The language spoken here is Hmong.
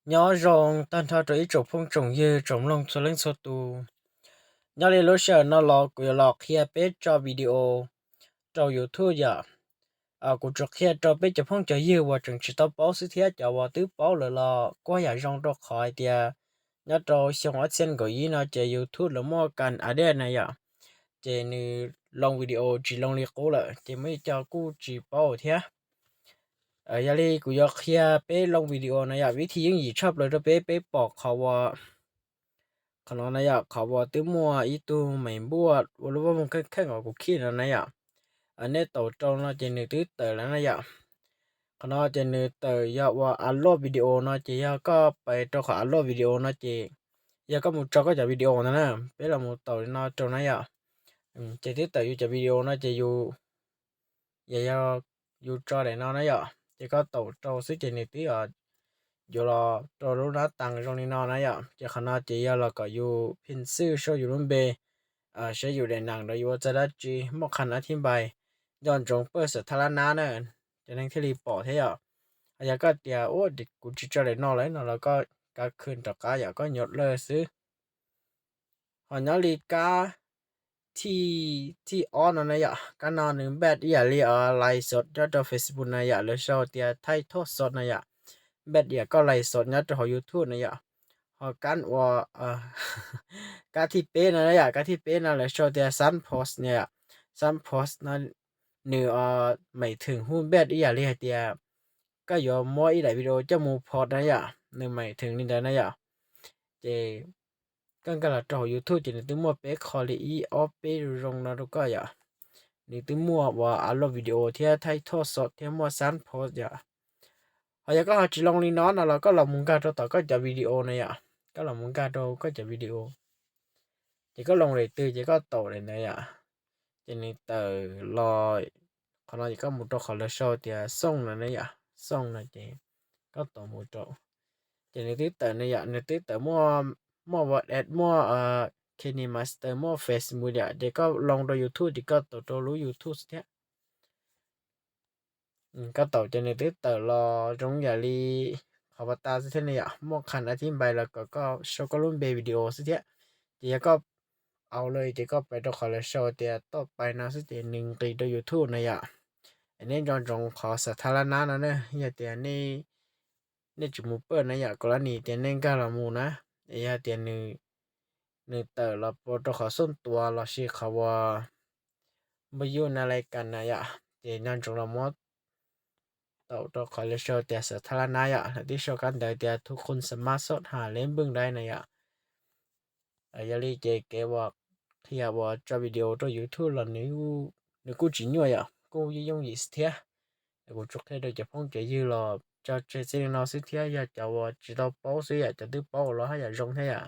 Nyob zoo tag nrho rau ib tsoom phooj tsoom ywg tsoom mloog txhua leej txhua tus. Nyob li lub sij hawm no los kuv yuav los qhia peb tso video rau YouTube yom. Kuv tsuas qhia rau peb cov phooj cov ywg uas tseem tsis tau paub xwb thiab, cov uas twb paub lawm los kuj yam zoo, rau qhov hais tias nyob rau xyoo ob txhiab nees nkaum ib no ces YouTube lawv muaj kas a dej na yom, ces nws loo video tsis loo li qub lawm ces muaj ib co kuj tsis paub thiab. Yog li kuv yuav qhia peb loo video na yom, vib thij yooj yim tshaj plaws rau peb, peb pom qhov uas, qhov no na yom, qhov uas twb muaj ib tug Maiv Npuaj ua lub voj voog kheej kheej uas kuv khij no na yom. Nej taus rau no ces nws twb tawm lawm na yom. Qhov no ces nws tawm yog ua upload video no ces yog koj pais rau qhov upload video no ces yog koj mus tso koj cov video ntawd na, peb los mus taus li no rau na yom. Ces twb tawm yus cov video no ces yus, yog yus tso daim no na yom, ces koj taus rau xwb ces nws twb yuav los rau lub nab tas zoo li no na yom. Ces qhov no ces yog los kom yus phin xwb sau yus lub npe, saib yus daim neem los yus ua txog dab tsi, muaj qhas a thib npai, nco ntsoov pawj xav thab lab nab na, cov neeg thiaj li pom thiab yom. Ho yog koj tias ua kuv tsis tso daim no lawm no los koj kav khw rov qab yom, koj nyuam lawj xwb. Ho nyob li kab thij, thij ob no na yom, kab no nws npaj ib yam li live show nyob rau Facebook na yom, lawv sau tias thaij thoj xov na yom, npaj ib yam koj live show nyob rau hauv YouTube na yom. Ho kab ua, kab thij peb no na yom, kab thij peb no lawv sau tias sub post na yom, sub post no nws maim theem hu npaj ib yam li hais tias koj yuav muab ib daim video coj mus post na yom, nws maim theem li ntawd na yom. Ces koj nkag los rau hauv YouTube ces nws twb muaj peb qho li ib ob peb zoo zoo no rau koj yom. Nws twb muaj uas upload video thiab thaij thoj xov thiab muaj sub post yom. Ho yog koj ho tsis loo li no no los koj los mus nkag rau tom koj cov video na yom, koj los mus nkag rau koj cov video, ces koj loo daim twg ces koj taus daim ntawd yom. Ces nws tawm los qhov no ces koj mus rau qhov lawv sau tias xooj no na yom, xooj no ces koj taus mus rau, ces nws twb tawm na yom, nws twb tawm muaj, muaj WhatsApp, muaj KineMaster, muaj Facebook yom, ces koj loo rau YouTube ces koj taus rau lub YouTube xwb thiab. Koj taus ces nws twb tawm los zoo yam li qhov pas tas xwb thiab na yom, muaj qhas a thib npai los kom koj sau koj lub npe video xwb thiab. Ces yog koj au lawm ces koj pais rau qhov lawv sau tias toj pais no xwb ces nws nqis rau YouTube na yom. Es nej nco ntsoov qhov xav thab lab nab no na, yog tias nej tsis mus pawj na yom, kom lab nim tias nej nkag los mus na. Es yog tias nws tawm los pua rau qhov xooj tuas los sis qhov uas npawj yuj na lai kas na yom, ces nco ntsoov los muab taus rau qhov lawv sau tias xav thab lab nab yom, lawv twb sau kab ntawv tias thu khun xa mab xoj ha leb npwj dai na yom. Yog li ces kev uas qhia uas tso video rau YouTube los nws kuj tsis nyuaj yom, kuj yooj yim xwb thiab. Kuv tsuas qhia rau cov phooj cov ywg los tso tseg txij li no xwb thiab, yog cov uas tsis tau paub xwb yom, cov twb paub los haj yam zoo thiab yom.